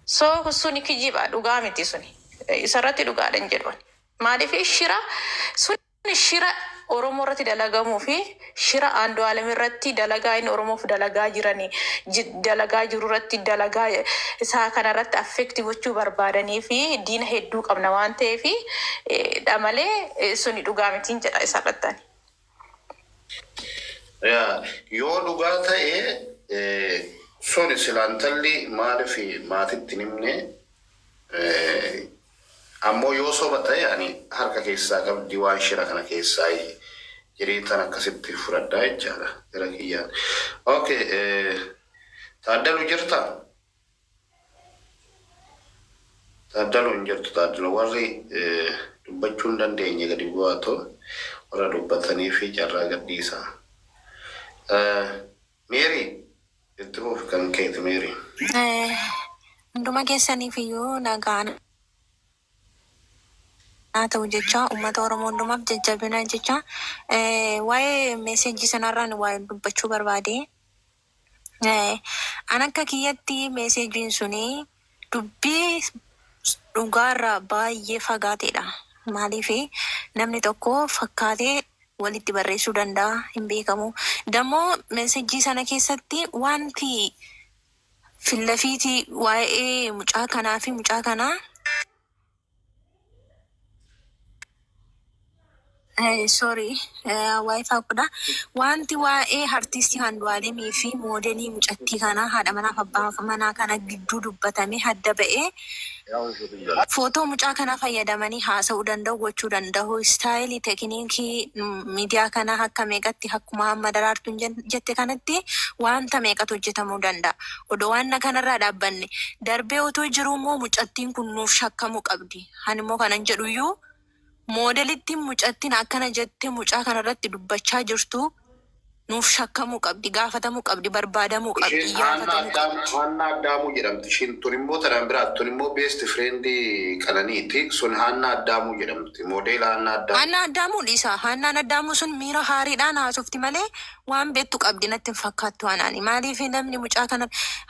So suni kijiba dhugaa miti suni. Isarratti dhugaadha hin jedhu ani. Maaliif shira suni shira Oromoo irratti dalagamuu fi shira Andu'aalem irratti dalagaa inni Oromoof dalagaa jirani dalagaa jiru irratti dalagaa isaa kana irratti affect gochuu barbaadanii fi diina hedduu qabna waan ta'eef dha malee suni dhugaa miti hin jedha isarratti ani. Yaa, yoo dhugaa ta'e suni silaa intalli maaliif maatitti hin himne ammoo yoo soba ta'e ani harka keessaa qabdi waan shira kana keessaa jedhee tan akkasitti fudhadhaa jechaadha gara kiyyaan. Okay, Taaddalu jirta? Taaddalu hin jirtu Taaddalu warri dubbachuu hin dandeenye gadi bu'aatu warra dubbatanii fi carraa gadhiisa. Meeri itti fufi kan keeti Meeri. Hunduma keessaniif iyyuu nagaan haa ta'u jecha uummata Oromoo hundumaaf jajjabina jecha waa'ee meeseejii sanarraan waa'ee dubbachuu barbaade. An akka kiyyatti meeseejiin suni dubbii dhugaarraa baay'ee fagaateedha. Maaliif namni tokko fakkaatee walitti barreessuu danda'a hin beekamu. Dammoo meesejii sana keessatti wanti fillafiitii waa'ee mucaa kanaa fi mucaa kanaa Sorry, wifi godha. Wanti waa'ee artiistii Andu'aalemii fi moodelii mucattii kanaa haadha manaaf abbaa manaa kana gidduu dubbatamee adda ba'ee footoo mucaa kanaa fayyadamanii haasa'uu danda'u, gochuu danda'u. Istaayilii, tekiniikii miidiyaa kanaa akka meeqatti akkuma amma daraartuun jette kanatti wanta meeqatu hojjetamuu danda'a. Odoo waan kanarraa dhaabbanne darbee otoo jiruu immoo mucattiin kun nuuf shakkamuu qabdi. Ani immoo kanan jedhuyyuu Moodelittiin mucattiin akkana jettee mucaa kanarratti dubbachaa jirtu nuuf shakkamuu qabdi, gaafatamuu qabdi, barbaadamuu qabdi, Isheen Haannaa iyyaafatamuu Addaamuu qabdi. Haannaa Addaamuu jedhamti. Ishiin tun immoo tanaan biraa tun immoo best friend Qananiiti. Sun Haannaa Addaamuu jedhamti. Moodeela Haannaa Addaamuu. Haannaa Addaamuu dhiisa. Haannaan Addaamuu sun miira haariidhaan haasofti malee waan beektu qabdi natti hin fakkaattu anaani. Maaliif namni mucaa kana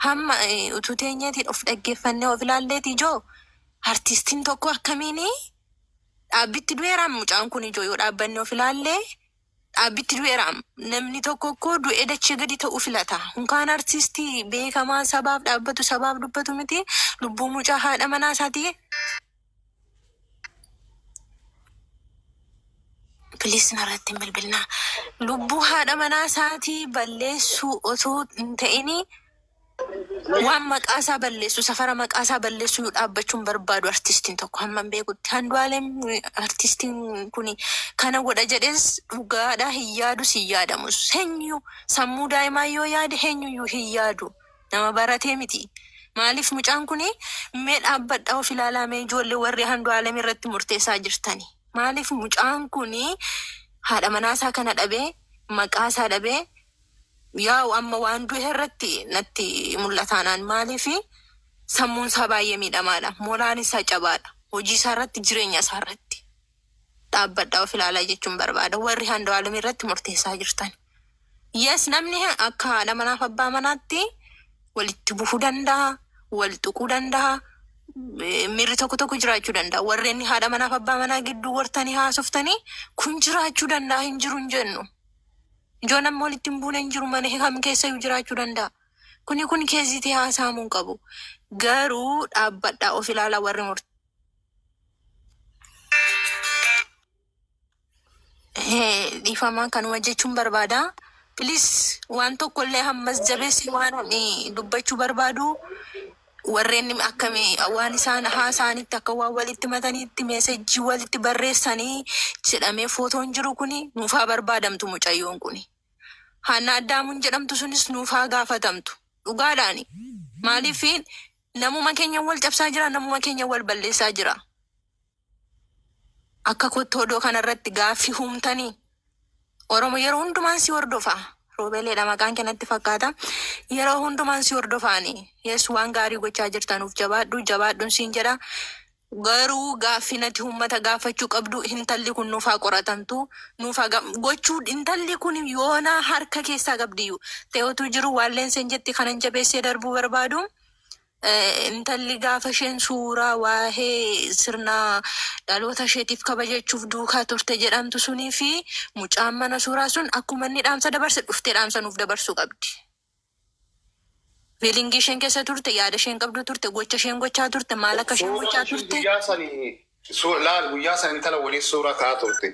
hamma utuu teenyeetiin of dhaggeeffannee of ilaalleeti ijoo artistiin tokko akkamiin dhaabbitti du'eeraam mucaan kun ijoo yoo dhaabbanne of ilaalle dhaabbitti du'eeraam namni tokko akkoo du'ee dachee gadi ta'uu filata. Unkaan artistii beekamaa sabaaf dhaabbatu sabaaf dubbatu miti lubbuu mucaa haadha manaa isaatii Please narratti hin bilbilinaa. Lubbuu haadha manaa isaatii balleessuu otoo hin ta'ini waan maqaa isaa balleessu safara maqaa isaa balleessu dhaabbachuu hin barbaadu artistiin tokko hamman beekutti. Andu'aalem artistiin kun kana godha jedhees dhugaadha hin yaadus hin yaadamus. Eenyu sammuu daa'imaa yoo yaade eenyuyyuu hin yaadu. Nama baratee miti. Maaliif mucaan kun mee dhaabbadhaa of ilaalaa mee ijoollee warri Andu'aalem irratti murteessaa jirtani. Maaliif mucaan kun haadha manaa isaa kana dhabee maqaa isaa dhabee yaa'u amma waan du'e irratti natti mul'ataanaan maaliif sammuun isaa baay'ee miidhamaadha. Moraan isaa cabaadha. Hojii isaa irratti jireenya isaa irratti dhaabbadhaa of ilaalaa jechuun barbaada. Warri Andu'aalem irratti murteessaa jirtan. Yes, namni akka haadha manaaf abbaa manaatti walitti bu'uu danda'a, wal tuquu danda'a, miirri tokko tokko jiraachuu danda'a. Warreen haadha manaaf abbaa manaa gidduu wartanii haasoftanii kun jiraachuu danda'a hin jiru hin jennu. Ijoo namni walitti hin buune hin jiru mana kam keessayyuu jiraachuu danda'a. Kuni kun keessitti haasa'amuu hin qabu. Garuu dhaabbadhaa of ilaalaa warri murte. Dhiifama kanuma jechuun barbaada. Please waan tokkollee hammas jabeessi waan ani dubbachuu barbaadu warreen akkamii waan isaan haasa'anitti akka waan walitti mataniitti meesejjii walitti barreessanii jedhamee footoon jiru kuni nuuf haa barbaadamtu mucayyoon kuni. Haannaa Addaamuun jedhamtu sunis nuuf haa gaafatamtu. Dhugaadhaani. Maaliif namuma keenya wal cabsaa jira namuma keenya wal balleessaa jira. Akka kootti odoo kanarratti gaaffii uumtanii Oromo yeroo hundumaan si hordofa. Roobeleedha maqaan kee natti fakkaata. Yeroo hundumaan si hordofaani. Yes waan gaarii gochaa jirta nuuf jabaadhu jabaadhuun siin jedha. Garuu gaaffii nati uummata gaafachuu qabdu intalli kun nuuf haa qoratamtu nuuf haa gochuu intalli kun yoonaa harka keessaa qabdiyyuu. Ta'e otuu jiru waan leenseen jetti kanan jabeessee darbuu barbaadu. Intalli gaafa isheen suuraa waa'ee sirna dhaloota isheetiif kabajachuuf duukaa turte jedhamtu sunii fi mucaan mana suuraa sun akkuma inni dhaamsa dabarse dhuftee dhaamsa nuuf dabarsuu qabdi. Feelingii isheen keessa turte, yaada isheen qabdu turte, gocha isheen gochaa turte, maal akka isheen Suuraa gochaa isheen turte. guyyaa sanii laal, guyyaa san intala waliin suuraa ka'aa turte.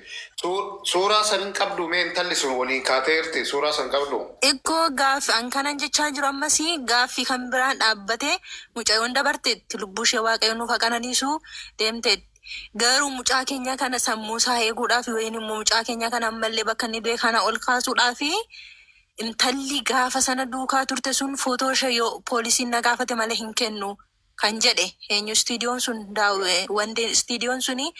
Suuraa san hin qabdu mee? Intalli sun waliin kaateerti, suuraa san qabdu. Ikkoo gaaffii an kanan jechaa jiru ammasii gaaffii kan biraan dhaabbatee mucayyoon dabarteetti, lubbuu ishee Waaqayyo nuuf haa qananiisu, deemteetti. Garuu mucaa keenya kana sammuu isaa eeguudhaaf yookiin immoo mucaa keenya kana ammallee bakka inni du'e kana ol kaasuudhaaf, intalli gaafa sana duukaa turte sun footoo ishee yoo poolisiin na gaafate malee hin kennu kan jedhe eenyu? Istiidiyoon sun wandee istiidiyoon suni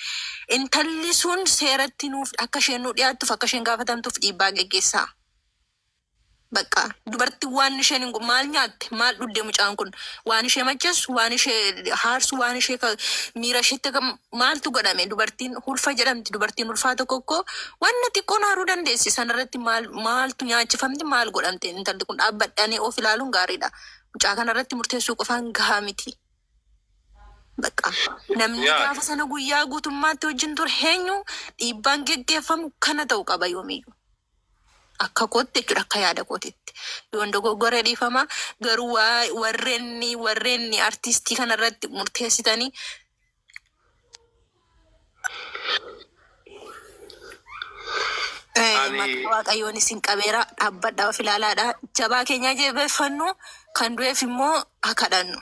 intalli sun seeratti nuuf akka isheen nu dhiyaattuuf, akka isheen gaafatamtuuf dhiibbaa geggeessaa. Bakka dubartiin waan isheen hin maal nyaatte, maal dhugde, mucaan kun waan ishee macheessu, waan ishee haarsu, waan ishee miira isheetti maaltu godhame? Dubartiin ulfa jedhamti. Dubartiin ulfaa tokko tokko wanna xiqqoon haaruu dandeessi. Sanarratti maal maaltu nyaachifamti, maal godhamte intalli kun? Dhaabbadhanii of ilaaluun gaariidha. Mucaa kanarratti murteessuu qofaan gahaa miti. Bakka namni gaafa sana guyyaa guutummaatti wajjin ture eenyu, dhiibbaan geggeeffamu kana ta'uu qaba yoomiyyuu. Akka kootti jechuudha, akka yaada kootitti. Yoon dogoggoree dhiifama, garuu warreen artistii kanarratti murteessitanii Ani maqaa Waaqayyoon isin qabeera, dhaabbadhaa, of ilaalaadha. Jabaa keenyaa jabeeffannu, kan du'eef immoo haa kadhannu.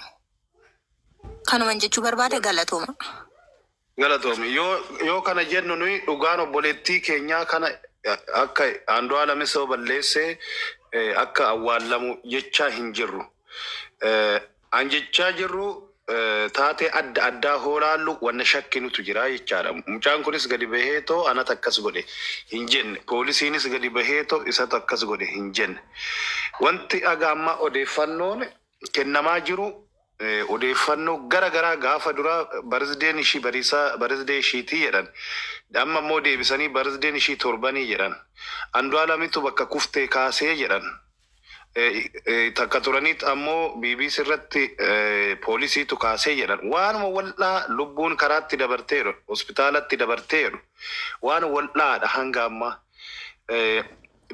Kanuman jechuu barbaade, galatooma. Galatoomi. Yoo kana jennu, nuyi dhugaan obboleettii keenyaa kana akka Andu'aalamis yoo balleessee akka awwaallamu jechaa hin jirru. An jechaa jirru, taatee adda addaa hoolaallu wanna shakkinutu jira jechaadha. Mucaan kunis gadi baheetoo anatu akkas godhe hin jenne. Poolisiinis gadi baheetoo isatu akkas godhe hin jenne. Wanti aga ammaa odeeffannoon kennamaa jiru odeeffannoo gara garaa, gaafa dura birthday'n ishii bariisaa birthday ishiitii jedhan. Amma immoo deebisanii birthday'n ishii torbanii jedhan. Andu'aalamitu bakka kuftee kaasee jedhan. Takka turaniit ammoo BBC irratti poolisiitu kaasee jedhan. Waanuma wal'aa lubbuun karaatti dabarteeru, hospitaalatti dabarteeru. Waan wal'aadha hanga ammaa.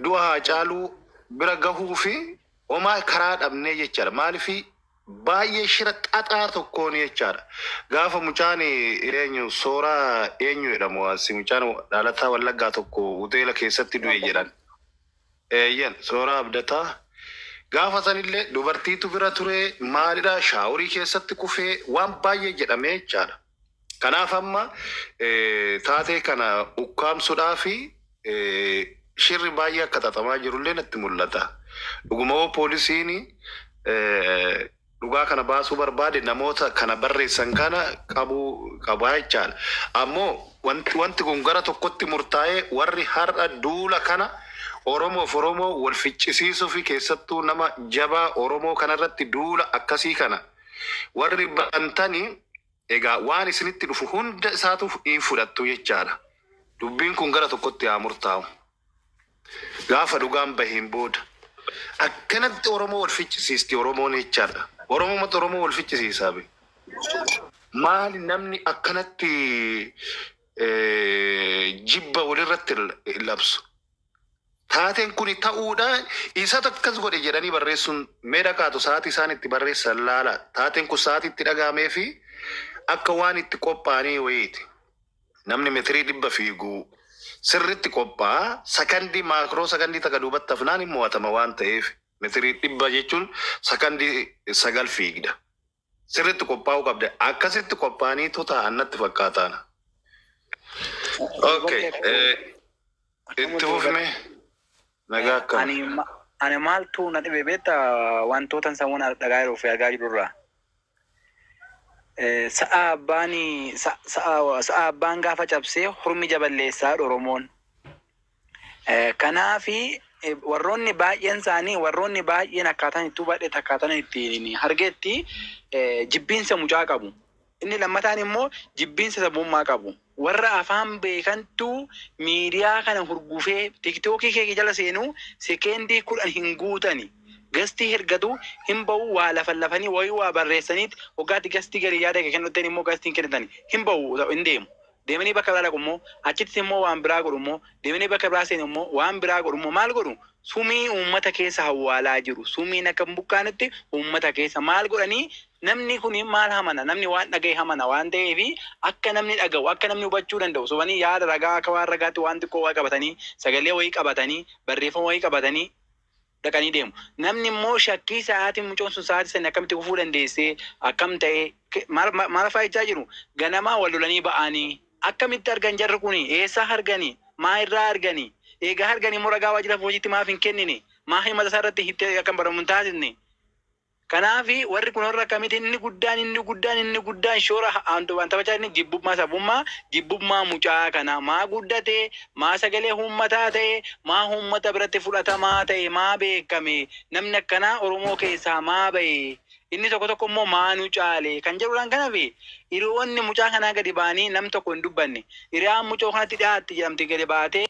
Du'a Haacaaluu bira gahuu fi homaa karaa dhabnee jechaadha. Maaliif baay'ee shira xaxaa tokkoon jechaadha. Gaafa mucaan eenyu, Sooraa eenyu jedhamu, asi mucaan dhalataa Wallaggaa tokko hoteela keessatti du'e jedhan. Eeyyan, Sooraa Abdataa. Gaafa sanillee dubartiitu bira ture, maalidha, shaaworii keessatti kufee, waan baay'ee jedhamee jechaadha. Kanaaf amma taatee kana ukkaamsuudhaa fi shirri baay'ee akka xaxamaa jirullee natti mul'ata. Dhuguma hoo poolisiin dhugaa kana baasuu barbaade, namoota kana barreessan kana qabuu qabaa jechaadha. Ammoo wanti kun gara tokkotti murtaa'ee, warri har'a duula kana Oromoof Oromoo wal ficcisiisuu fi keessattuu nama jabaa Oromoo kanarratti duula akkasii kana warri bantanii, egaa waan isinitti dhufu hunda isaatu hin fudhattu jechaadha. Dubbiin kun gara tokkotti haa murtaa'u. Gaafa dhugaan baheen booda akkanatti Oromoo wal ficcisiisti Oromoon jechaadha. Oromumatu Oromoo wal ficcisiisaa be. Maali namni akkanatti jibba walirratti labsu? Taateen kun ta'uudhaan isatu akkas godhe jedhanii barreessuun, mee dhaqaatu sa'aatii isaan itti barreessan laala. Taateen kun sa'aatii itti dhagahamee fi akka waan itti qophaa'anii wayiiti. Namni meetirii 100 fiigu sirritti qophaa'a. Sakandii, micro sakandii takka duubatti hafnaan hin mo'atama waan ta'eef, meetirii 100 jechuun sakandii 9 fiigda. Sirritti qophaa'uu qabda. Akkasitti qophaa'aniitu taa'an natti fakkaataan. Okay. Itti fufne, nagaa akkam. Ani maaltu na dhibe beektaa? Wantoota sammuu na dhagaa jiruu fi argaa jirurraa. Sa'a abbaan gaafa cabsee hurmi jaballeessaa Oromoon. Kanaafi warroonni baay'een isaanii, warroonni baay'een akkaataan itti hubadhe, akkaataan ittiin argetti, jibbiinsa mucaa qabu. Inni lammataan immoo jibbiinsa sabummaa qabu. Warra afaan beekantu miidiyaa kana hurgufee TikTokii kee jala seenuu sekeendii 10 hin guutani. Guest ergatu hin ba'u, waa lafan lafanii wayii waa barreessaniit waggaatti guest gadi yaada kennuteen immoo guestiin kennitani hin ba'u, hin deemu. Deemanii bakka biraa dhaqu immoo, achitti immoo waan biraa godhu immoo, deemanii bakka biraa seenu immoo, waan biraa godhu immoo. Maal godhu? Sumii uummata keessa hawwaalaa jiru. Sumiin akka hin buqqaanetti uummata keessa maal godhanii? Namni kun maal hamana? Namni waan dhagaye hamana waan ta'eefi, akka namni dhaga'u, akka namni hubachuu danda'u sobanii yaada ragaa akka waan ragaatti waan xiqqoo waa qabatanii, sagalee wayii qabatanii, barreeffama wayii qabatanii dhaqanii deemu. Namni immoo shakkii sa'aatii mucoon sun sa'aatii sanii akkamitti kufuu dandeessee, akkam ta'e, maal maal fa'aa jechaa jiru. Ganamaa wal lolanii ba'anii akkamitti argan? Jarri kuni eessaa arganii? Maa irraa arganii? Eegaa arganii immoo ragaa waajjira hojiitti maaf hin kennine? Maa himata isaa irratti hittee akka hin baramu hin taasisne? Kanaafi warri kun warra akkamitti? Inni guddaan shoora waan taphachaa inni jibbummaa sabummaa, jibbummaa mucaa kana. Maa guddate? Maa sagalee uummataa ta'e? Maa uummata biratti fudhatamaa ta'e? Maa beekame? Namni akkanaa Oromoo keessaa maa ba'e? Inni tokko tokko immoo maa nu caale kan jedhuudhaan. Kanaaf hiriyoonni mucaa kanaa gadi ba'anii nam tokko hin dubbanne. Hiriyaan mucoo kanatti dhiyaatti jedhamti gadi baatee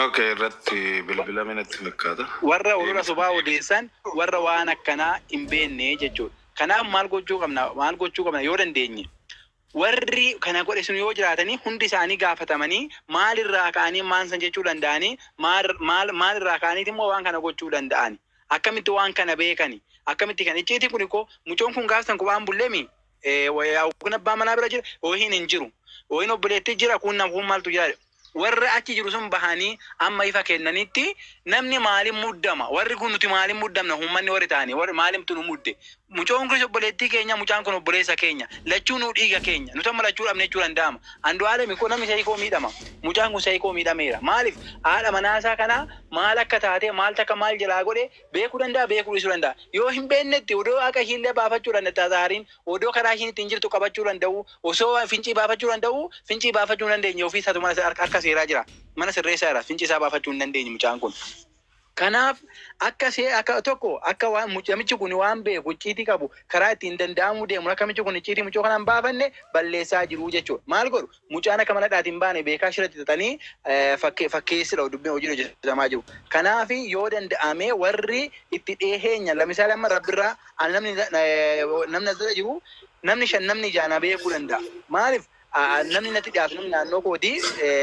Okay, irratti bilbilame natti fakkaata. Warra olola sobaa odeessan, warra waan akkanaa hin beekne jechuudha. Kanaaf maal gochuu qabna? Maal gochuu qabna yoo dandeenye? Warri kana godhe sun yoo jiraatanii, hundi isaanii gaafatamanii, maalirraa ka'anii maan san jechuu danda'anii, maal maal maalirraa ka'aniiti immoo waan kana gochuu danda'ani? Akkamitti waan kana beekani? Akkamitti kan icciitiin kun koo mucoon kun gaafsan kophaan bulleemi? Kun abbaa manaa bira jira, oohin hin jiru, oohin obboleettii jira, kun nama kun maaltu jira? Warra achi jiru sun bahanii amma ifa kennanitti namni maaliin muddama? Warri kun nuti maaliin muddamna? Uummanni warri ta'anii warri maalimtu nu mudde? Mucoon kunis obboleettii keenya, mucaan kun obboleessa keenya, lachuu nu dhiiga keenya. Nuti amma lachuu dhabne jechuu danda'ama. Andu'aalemi kun namni sayikoo miidhama, mucaan kun sayikoo miidhameera. Maaliif haadha manaasaa kanaa maal akka taate, maal takka maal jalaa godhe beekuu danda'a, beekuu dhiisuu danda'a. Yoo hin beeknetti odoo akka ishiillee baafachuu danda'a, taariin odoo karaa ishiin ittiin jirtu qabachuu danda'u, osoo fincii baafachuu danda'u, fincii baafachuu hin dandeenye. Ofii isaatu mana harka seeraa jira, mana sirreessaa jira, fincii isaa baafachuu hin dandeenye mucaan kun. Kanaaf akka see akka tokko akka waan namichi kun waan beeku, icciitii qabu, karaa ittiin danda'amuu deemu, akka namichi kun icciitii mucoo kanaan baafanne balleessaa jiru jechuudha. Maal godhu? Mucaan akka mana dhaatiin baane beekaa shiratti xaxanii fakkeessidha dubbiin hojiin hojjetamaa jiru. Kanaaf yoo danda'ame warri itti dhiyeenya, lamisaale amma rabbirraa ani namni as jala jiru, namni shan, namni jaana beekuu danda'a. Maaliif namni natti dhiyaatu, namni naannoo kootii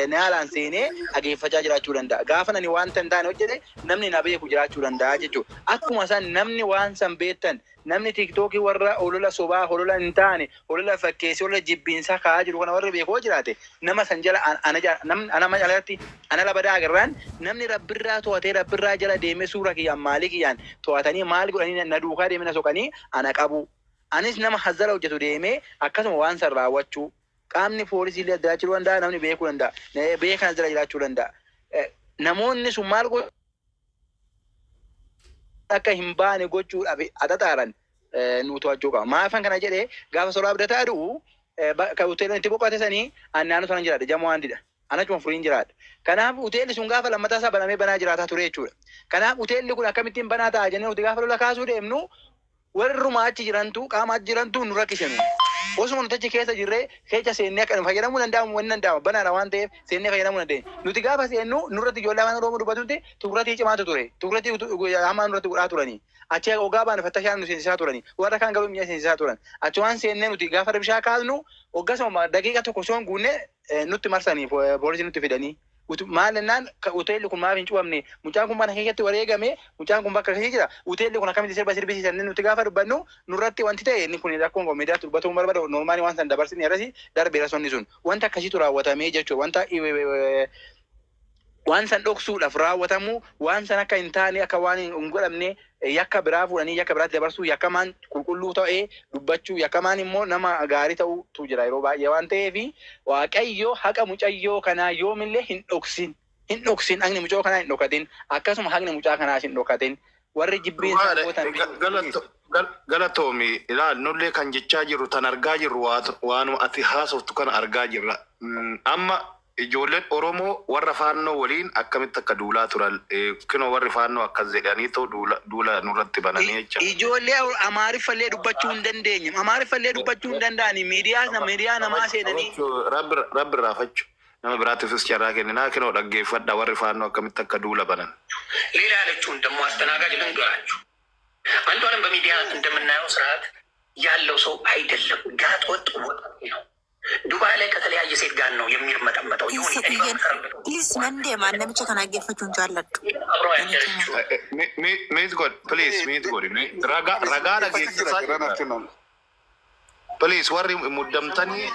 na haalaan seenee dhageeffachaa jiraachuu danda'a. Gaafa nani wanta hin taane hojjete namni na beeku jiraachuu danda'a jechuudha. Akkuma san namni waan san beektan, namni TikTokii warra olola sobaa, olola hin taane, olola fakkeessii, olola jibbiinsaa kaa'aa jiru kana warri beekoo jiraate, nama san jala ana namni ana jalatti ana labadaa agarraan namni rabbirraa to'atee rabbirraa jala deemee suura kiyyaan maalii kiyyaan to'atanii maal godhanii na duukaa deemee na soqanii ana qabu. Anis nama hazzala hojjetu deemee akkasuma waan san raawwachuu. Qaamni poolisii illee jiraachuu danda'a, namni beekuu danda'a, beekan as jala jiraachuu danda'a. Namoonni sun maal godhu akka hin baane gochuudhaaf axaxaaran nu to'achuu qaba. Maafan kana jedhee, gaafa soraa abdataa du'u kan hoteelli itti boqote sanii ani naannoo sana jiraadha, jamoo waandidha. Ana achuma furiin jiraadha. Kanaaf hoteelli sun gaafa lammataa isaa banamee banaa jiraataa ture jechuudha. Kanaaf hoteelli kun akkamittiin banaa ta'a jennee nuti gaafa lola kaasuu deemnu, warruma achi jirantu, qaama achi jirantu nu rakkisenu. Osuma nuti achi keessa jirree keessa seennee akka fayyadamuu danda'amu wanni danda'ama banaadha waan ta'eef seennee fayyadamuu dandeenya. Nuti gaafa seennu nurratti ijoollee afaan Oromoo dubbatutti tukratii cimaatu ture. Tukratii hamaa nurratti godhaa turanii. Achi ogaa baanu fattashaan nu seensisaa turanii. Warra kaan garuu mi'a seensisaa turan. Achi waan seennee nuti gaafa rabshaa kaasnu hoggasuma daqiiqa tokko osoo hin guunne nutti marsanii poolisii nutti fidanii. Maal jennaan, hoteelli kun maaf hin cufamne? Mucaan kun mana keessatti wareegame, mucaan kun bakka keessa jira, hoteelli kun akkamitti sirba sirbisiisan? Nuti gaafa dubbannu nurratti wanti ta'e inni kun rakkoon qabu, miidiyaatti dubbatuu barbaadu normalii waan san dabarsine irratti darbeera. Sonni sun wanta akkasiitu raawwatamee jechuudha. Wanta waan san dhoksuudhaaf raawwatamu, waan san akka hin taane, akka waan hin godhamne, yakka biraa fuudhanii yakka biraatti dabarsuu, yakkamaan qulqulluu ta'ee dubbachuu, yakkamaan immoo nama gaarii ta'utu jira yeroo baay'ee waan ta'eef. Waaqayyo haqa mucayyoo kanaa yoomillee hin dhoksin, hin dhoksin. Haqni mucayyoo kanaa hin dhokatin, akkasuma haqni mucaa kanaas hin dhokatin. Warri jibbiinsa gootan. Galatoomi. Ilaal, nullee kan jechaa jirru tan argaa jirru waanuma ati haasoftu kana argaa jirra. Amma ijoolleen Oromoo warra faannoo waliin akkamitti akka duulaa turan, kinoo warri faannoo akkas jedhanii ta'u duula nurratti bananii jecha. Ijoollee Amaariffallee dubbachuu hin dandeenye. Amaariffallee dubbachuu hin danda'ani. Miidiyaa namaa seenanii. Rabbi irraa fachu. Nama biraatiifis carraa kenninaa. Kinoo dhaggeeffadha warri Faannoo akkamitti akka duula banan. ሌላ ያለችውን ደግሞ አስተናጋጅ ልንገራችሁ። አንዷለም በሚዲያ እንደምናየው ስርዓት ያለው ሰው አይደለም። ጋጥ ወጥ ወጠጤ ነው። ዱባይ ላይ ከተለያየ ሴት ጋር ነው የሚርመጠመጠው። ይሁን እኔ በምሰራበት Please, nan deema, namicha kana dhaggeeffachuu hin jaalladhu. አብረው ያደረችው Mute godhi, please, mute godhi. Ragaa ragaa dhageessisaa jirra. Please, warri muddamtanii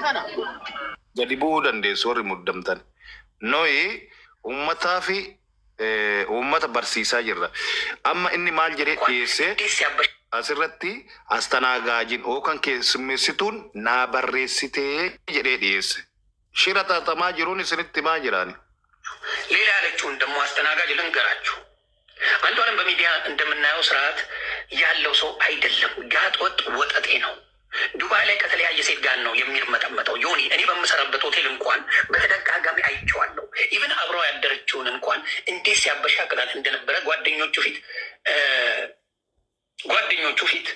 gadi bu'uu dandeessu, warri muddamtan. Nuyi uummataa fi uummata barsiisaa jirra. Amma inni maal jedhee dhiyeessee እንዴት ሲያበሽ asirratti astanaagaajin yookaan keessummeessituun naa barreessitee jedhee dhiyeesse. Shira xaxamaa jiruun isinitti himaa jiraani. ሌላ ያለችውን ደግሞ አስተናጋጅ ልንገራችሁ። አንዷለም በሚዲያ እንደምናየው ስርዓት ያለው ሰው አይደለም። ጋጥ ወጥ ወጠጤ ነው። ዱባይ ላይ ከተለያየ ሴት ጋር ነው የሚርመጠመጠው። ዮኒ እኔ በምሰራበት ሆቴል እንኳን በተደጋጋሚ አይቼዋለሁ። Even አብረው ያደረችውን እንኳን እንዴት ሲያበሻቅላት እንደነበረ ጓደኞቹ ፊት